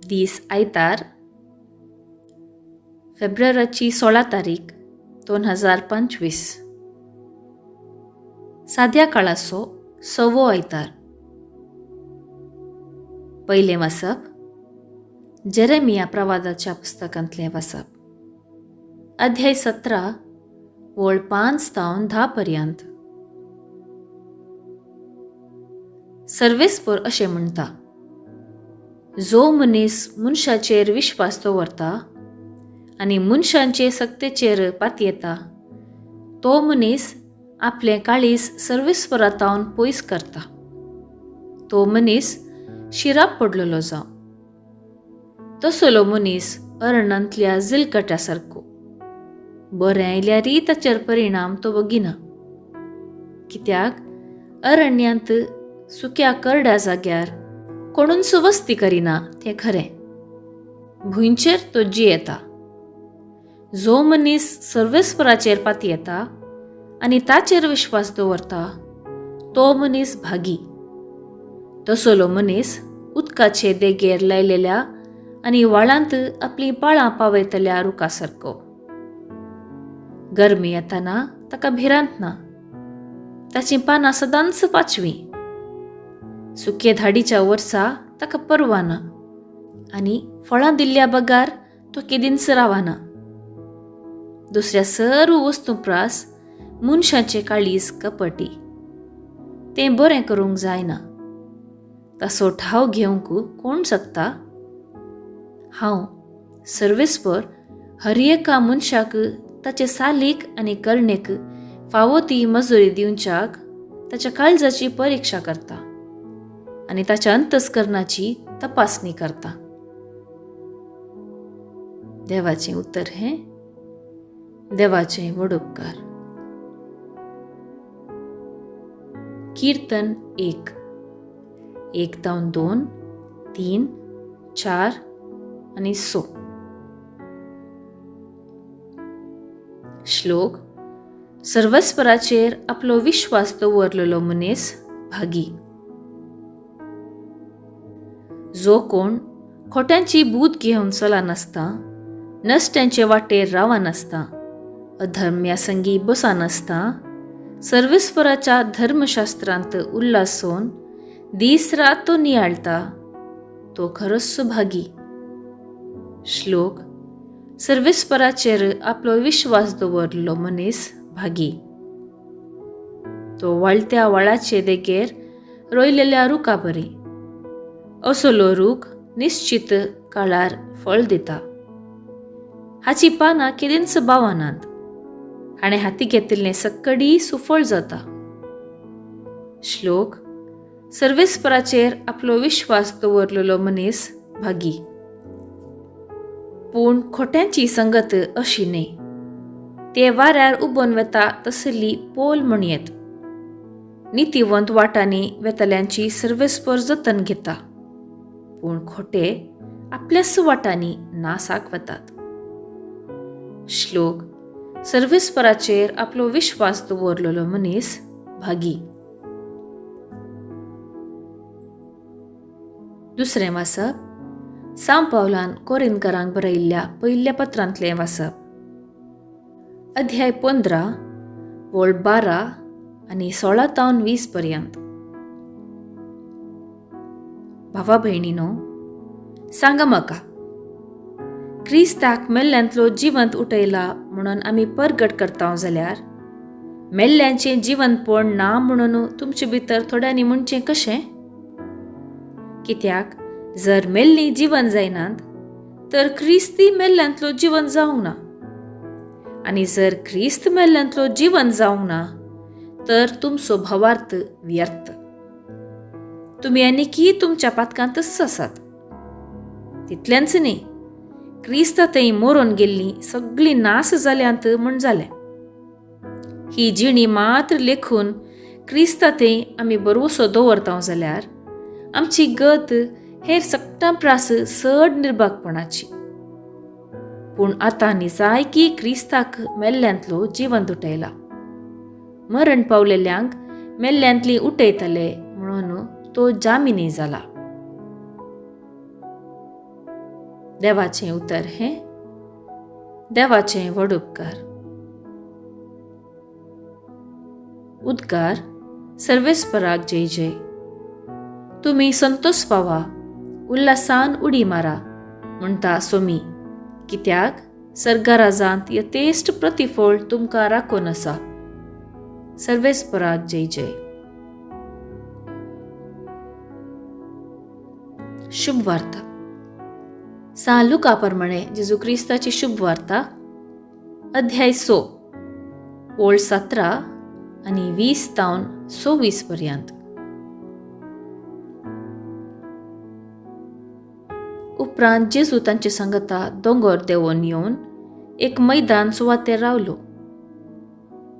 दीस आयतार, फेब्रुवारीची 16 तारीख 2025. साद्या काळाचो 6वो आयतार. पयलें वाचप जेरेमिया प्रवादाच्या पुस्तकांतलें वाचप, अध्याय 17 वळ 5 तावन 10 पर्यंत. सर्वेस्पर अशें म्हणटा, जो मनीस मनशाचेर विश्वास दवरता आनी मनशांचे सक्तेचेर पातयेता तो मनीस आपलें काळीज सर्वेस्परा तावन पयस करता. तो मनीस शिराप पडलेलो जावं. तसलो मनीस अरण्यांतल्या जिलकट्या सारको, बरें आयल्यारय ताचेर परिणाम तो बगिना. कित्याक अरण्यांत सुक्या करड्या जाग्यार कोणूच वस्ती करिना तें खरें. भुंयचेर तो जियेता. जो मनीस सर्वेस्पराचेर पातयेता आनी ताचेर विश्वास दवरता तो मनीस भागी. तसलो मनीस उदकाचे देगेर लायलेल्या आनी व्हाळांत आपलीं पाळां पावयतल्या रुखा सारको. गरमी येताना ताका भिरांत ना, ताचीं पानां सदांच पाचवीं. सुके धाडीच्या वर्सा ताका परवा ना आनी फळां दिल्ल्या बगार तो केदींच रावना. दुसऱ्या सर्व वस्तू प्रास मनशाचें काळीज कपटी, तें बरें करूंक जायना. ताचो ठाव घेवंक कोण शकता? हांव सर्वेस्पर हर एका मनशाक ताचे सालीक आनी करणेक फावो ती मजुरी दिवच्याक ताच्या काळजाची परिक्षा करता आनी ताच्या अंतस्करणाची तपासणी करता. देवाचें उतर हें देवाचें व्हड उपकार. कीर्तन 1, 1 तावन 2, 3, 4 आनी 6. श्लोक. सर्वस्पराचेर आपलो विश्वास दवरलेलो मनीस भागी. जो कोण खोट्यांची बूद घेवन चलनासता, नश्ट्यांचे वाटेर रावनासता, अधर्म्या संगी बसनासता, सर्वेस्पराच्या धर्मशास्त्रांत उल्हासोन दीस रात तो नियाळटा, तो खरोच भागी. श्लोक. सर्वेस्पराचेर आपलो विश्वास दवरलो मनीस भागी. तो वाळत्या व्हाळाचे देगेर रोयलेल्या रुखा बरी. असलो रूख निश्चित काळार फळ दिता. हाची पानां केदींच बावनात. हाणें हाती घेतिल्लें सक्कडी सुफळ जाता. श्लोक. सर्वेस्पराचेर आपलो विश्वास दवरलेलो मनीस भागी. पूण खोट्यांची संगत अशी न्हय, ते वाऱ्यार उबोन वेता तसली पोल म्हणयेत. नितीवंत वाटांनी वेतल्यांची सर्वेस्पर जतन घेता, पूण खोटे आपल्याच वाटांनी नासाक वतात. श्लोक. सर्वेस्पराचेर आपलो विश्वास दवरलेलो मनीस भागी. दुसरें वाचप सांव पावलान कोरिंदकारांक बरयिल्ल्या पयल्या पत्रांतलें वाचप, अध्याय 15 वळ 12 आनी 16 तावन 20 पर्यंत. भावा भयणीनो, सांगा म्हाका, क्रिस्ताक मेल्ल्यांतलो जिवंत उठयला म्हणून आमी परगट करता जाल्यार मेल्ल्यांचें जिवंतपण ना म्हणून तुमचे भितर थोड्यांनी म्हणचें कशें? कित्याक जर मेल्लीं जिवन जायनात तर क्रिस्ती मेल्ल्यांतलो जिवन जावंक ना, आनी जर क्रिस्त मेल्ल्यांतलो जिवन जावंक ना तर तुमचो भावार्थ व्यर्थ. तुमी आनीकी तुमच्या पातकांतच आसात. तितलेंच न्ही, क्रिस्ता थंय मरोन गेल्लीं सगळीं नास जाल्यांत म्हण जालें. ही जिणी मात्र लेखून क्रिस्ता थंय आमी बरोसो दवरता जाल्यार आमची गत हेर सगटां प्रास चड निर्भागपणाची. पूण आतां निजायकी क्रिस्ताक मेल्ल्यांतलो जिवंत उठयला. मरण पावलेल्यांक मेल्ल्यांतली उठयतले म्हणून तो जामिनी जाला. देवाचें उतर हें देवाचें व्हड उपकार. उद्गार सर्वेस्पराक जय जय. तुमी संतोष पावा, उल्हासान उडी मारा म्हणटा सोमी, कित्याक सर्गराजांत यथेश्ट प्रतिफळ तुमकां राखून आसा. सर्वेस्पराक जय जय. शुभ वार्ता. सां लुका प्रमाणे जेजू क्रिस्ताची शुभ वार्ता, अध्याय 6 ओळ 17 आनी 20 तावन 26 पर्यंत. उपरांत जेजू तांचे सांगता दोंगर देंवोन येवन एक मैदान सुवातेर रावलो.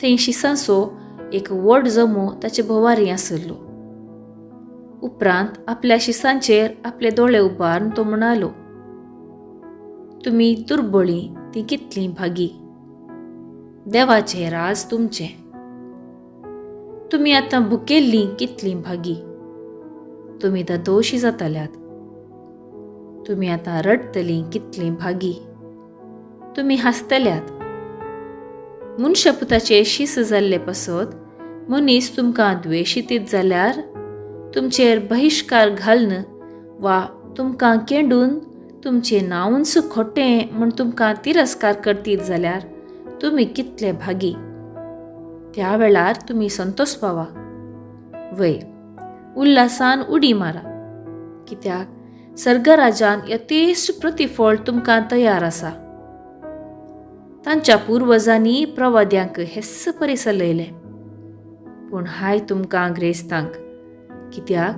थंय शिसांचो एक व्हड जमो ताचे भोवारी आसलो. उपरांत आपल्या शिसांचेर आपले दोळे उबारून तो म्हणालो, तुमी दुर्बळी ती कितली भागी, देवाचें राज तुमचें. तुमी आतां भुकेल्लीं कितलीं भागी, तुमी दोशी जाताल्यात. तुमी आतां रडटलीं कितलीं भागी, तुमी हांसतल्यात. मनशापुताचे शीस जाल्ले पासत मनीस तुमकां द्वेशितीत जाल्यार तुमचेर बहिश्कार घालून वा तुमकां केंडून तुमचें नांवूच खोटें म्हूण तुमकां तिरस्कार करतीत जाल्यार तुमी कितले भागी. त्या वेळार तुमी संतोष पावा, वय उल्हासान उडी मारा, कित्याक सर्गराजान यथेश्ट प्रतिफळ तुमकां तयार आसा. तांच्या पुर्वजांनी प्रवाद्यांक हेस्स परी सलयलें, पूण हाय तुमकां ग्रेस्तांक, कित्याक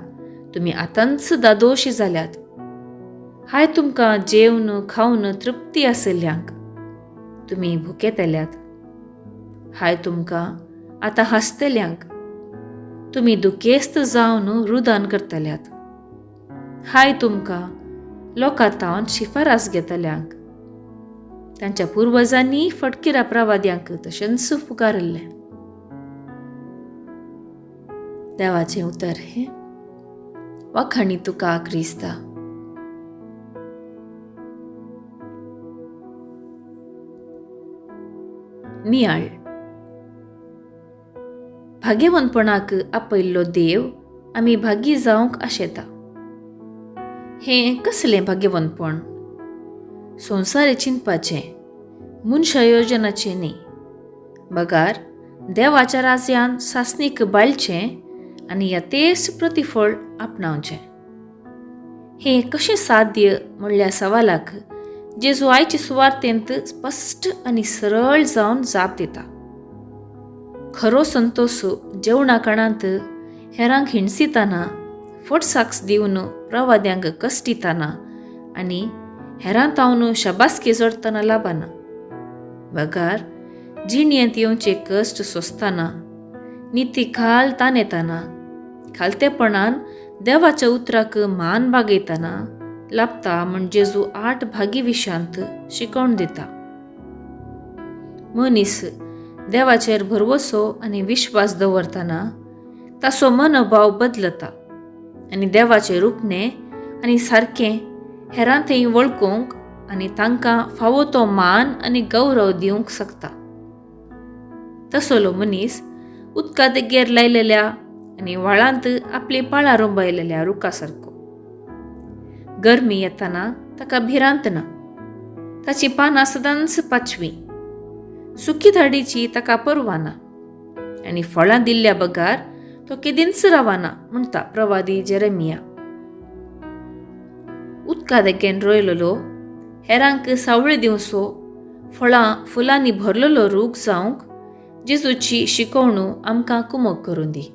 तुमी आतांच दादोशी जाल्यात. हाय तुमकां जेवन खावन तृप्ती आशिल्ल्यांक, तुमी भुकेतल्यात. हाय तुमकां आतां हांसतल्यांक, तुमी दुखेस्त जावन रुदान करतल्यात. हाय तुमकां लोकां तावन शिफारस घेतल्यांक, तांच्या पुर्वजांनी फटकिरा प्रवाद्यांक तशेंच फुकारिल्लें. देवाचें उतर हें वाखाणी तुका क्रिस्ता. नियाळ. भाग्यवंतपणाक आपयल्लो देव आमी भागी जावंक आशेता. हें कसलें भाग्यवंतपण? संवसारे चिंतपाचें, मनशा योजनाचें न्ही, बगार देवाच्या राज्यान सासणीक बाळचें आनी यथेश्ट प्रतिफळ आपणावचें. हें कशें साध्य म्हणल्या सवालाक जेजू आयचे सुवार्तेंत स्पश्ट आनी सरळ जावन जाप दिता. खरो संतोष जेवणा काणांत हेरांक हिणसिताना, फोटसाक्स दिवन प्रवाद्यांक कश्टिताना आनी हेरां तावन शाबासकी जोडटना लाबाना, बगार जिणयेंत येवचे कश्ट सोंसतना, निती खाल तानेताना, खालतेपणान देवाच्या उतराक मान बागयतना लाभता म्हण जेजू 8 भागी विशांत शिकोवन दिता. मनीस देवाचेर भरवसो आनी विश्वास दवरतना ताचो मनोभाव बदलता आनी देवाचें रुपणें आनी सारकें हेरां थंय वळखूंक आनी तांकां फावो तो मान आनी गौरव दिवंक शकता. तसलो मनीस उदका देगेर लायलेल्या आनी व्हाळांत आपलीं पाळां रोंबायलेल्या रुखा सारको. गरमी येतना ताका भिरांत ना, ताचीं पानां सदांच पाचवीं, सुकी धाडीची ताका पर्वा ना आनी फळां दिल्ल्या बगार तो केदींच रावना म्हणटा प्रवादी जेरेमिया. उदका देगेन रोयलेलो हेरांक सावळी दिवचो फळां फुलांनी भरलेलो रूख जावंक जेजूची शिकवणू आमकां कुमक करूं दी.